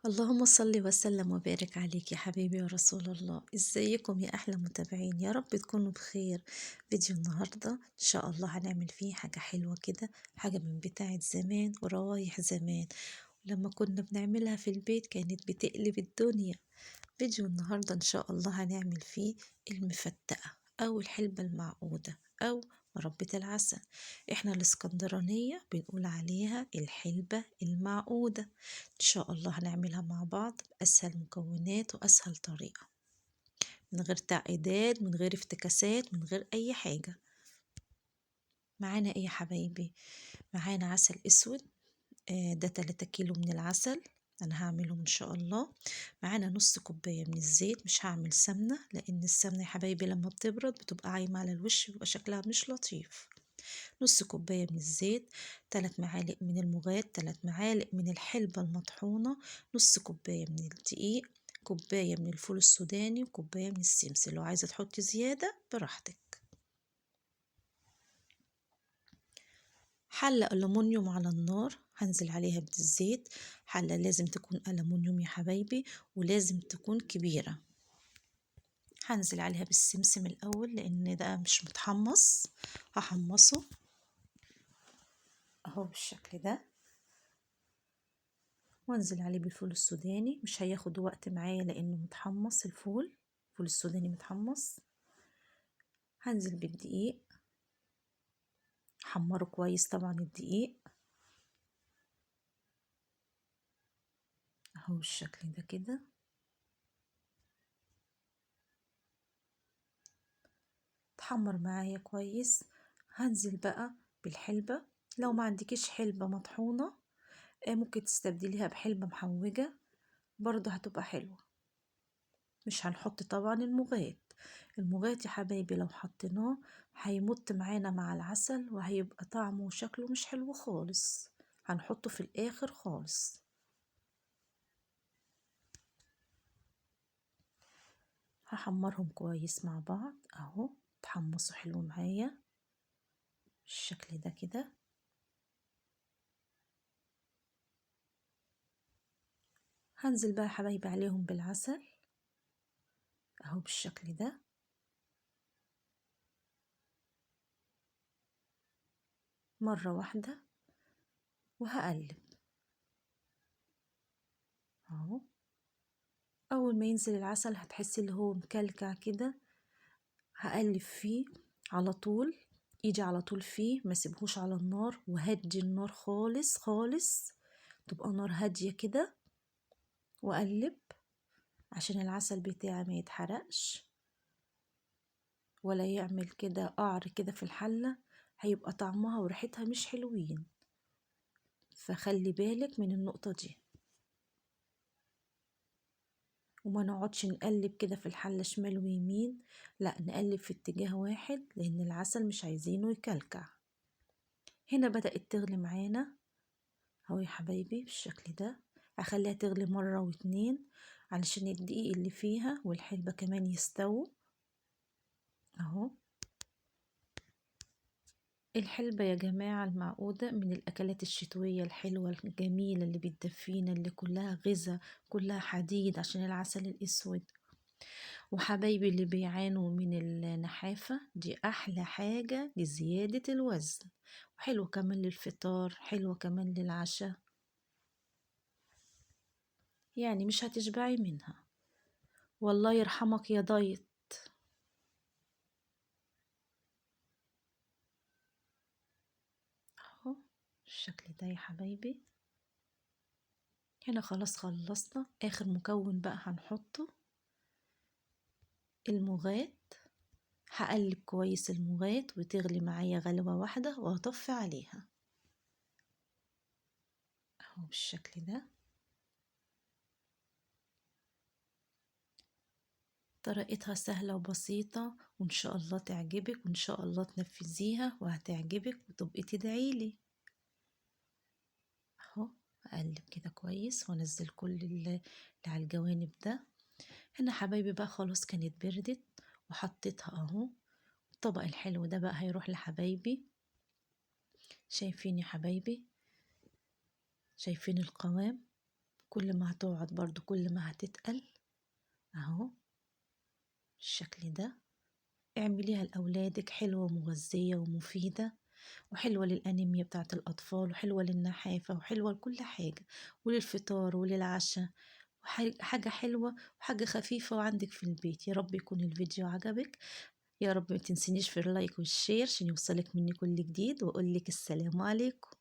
اللهم صل وسلم وبارك عليك يا حبيبي يا رسول الله. ازيكم يا احلى متابعين؟ يا رب تكونوا بخير. فيديو النهارده ان شاء الله هنعمل فيه حاجة حلوة كده، حاجة من بتاعه زمان وروايح زمان، لما كنا بنعملها في البيت كانت بتقلب الدنيا. فيديو النهارده ان شاء الله هنعمل فيه المفتقه او الحلبة المعقوده او مربة العسل. احنا الاسكندرانية بنقول عليها الحلبة المعقودة. ان شاء الله هنعملها مع بعض بأسهل مكونات وأسهل طريقة، من غير تعقيدات، من غير افتكاسات، من غير اي حاجة. معانا ايه يا حبايبي؟ معانا عسل اسود، ده 3 كيلو من العسل انا هعملهم ان شاء الله. معانا نص كوباية من الزيت، مش هعمل سمنه لان السمنة يا حبايبي لما بتبرد بتبقى عايمه على الوش، بيبقى شكلها مش لطيف. نص كوباية من الزيت، 3 معالق من المغات، 3 معالق من الحلبة المطحونه، نص كوباية من الدقيق، كوباية من الفول السوداني، وكوبايه من السمسم. لو عايزه تحطي زيادة براحتك. حلة ألمونيوم على النار هنزل عليها بالزيت. حلة لازم تكون ألمونيوم يا حبايبي، ولازم تكون كبيرة. هنزل عليها بالسمسم الأول لأن ده مش متحمص، هحمصه أهو بالشكل ده، وانزل عليه بالفول السوداني. مش هياخد وقت معايا لأنه متحمص، الفول السوداني متحمص. هنزل بالدقيق، حمرة كويس طبعا الدقيق اهو بالشكل ده كده. تحمر معايا كويس. هنزل بقى بالحلبة. لو ما عندكيش حلبة مطحونة ممكن تستبدليها بحلبة محوجة برضه هتبقى حلوة. مش هنحط طبعا المغات. المغات يا حبايبي لو حطيناه هيمط معانا مع العسل وهيبقى طعمه وشكله مش حلو خالص، هنحطه في الاخر خالص. هحمرهم كويس مع بعض اهو، تحمصوا حلو معايا بالشكل ده كده. هنزل بقى حبايبي عليهم بالعسل اهو بالشكل ده. مرة واحدة وهقلب اهو. اول ما ينزل العسل هتحسي اللي هو مكلكع كده، هقلب فيه على طول، ايدي على طول فيه، ما سيبهوش على النار، وهدي النار خالص خالص، تبقى نار هادية كده، واقلب عشان العسل بتاعي ما يتحرقش ولا يعمل كده قعر كده في الحلة، هيبقى طعمها وريحتها مش حلوين، فخلي بالك من النقطة دي. وما نقعدش نقلب كده في الحلة شمال ويمين، لا نقلب في اتجاه واحد لان العسل مش عايزينه يكلكع. هنا بدأت تغلي معانا اهو يا حبايبي بالشكل ده. هخليها تغلي مرة واتنين علشان الدقيق اللي فيها والحلبة كمان يستووا اهو. الحلبة يا جماعة المعقودة من الأكلات الشتوية الحلوة الجميلة اللي بتدفينا، اللي كلها غذاء كلها حديد عشان العسل الأسود. وحبايبي اللي بيعانوا من النحافة دي أحلى حاجة لزيادة الوزن، وحلوة كمان للفطار، حلوة كمان للعشاء، يعني مش هتشبعي منها. والله يرحمك يا دايت. اهو الشكل ده يا حبايبي. هنا خلاص خلصنا. اخر مكون بقى هنحطه المغات. هقلب كويس المغات وتغلي معايا غلوة واحدة وهطفي عليها اهو بالشكل ده. طريقتها سهلة وبسيطة، وإن شاء الله تعجبك، وإن شاء الله تنفذيها وهتعجبك وتبقي تدعيلي اهو. اقلب كده كويس وانزل كل اللي على الجوانب ده. هنا حبايبي بقى خلاص كانت بردت وحطيتها اهو. الطبق الحلو ده بقى هيروح لحبايبي. شايفين يا حبايبي؟ شايفين القوام؟ كل ما هتقعد برضو كل ما هتتقل اهو بالشكل ده. اعمليها لأولادك، حلوة ومغذية ومفيدة، وحلوة للأنيميا بتاعت الأطفال، وحلوة للنحافة، وحلوة لكل حاجة، وللفطار وللعشاء، حاجة حلوة وحاجة خفيفة وعندك في البيت. يا رب يكون الفيديو عجبك، يا رب ما تنسينيش في ال like وال share عشان يوصلك مني كل جديد، وأقول لك السلام عليكم.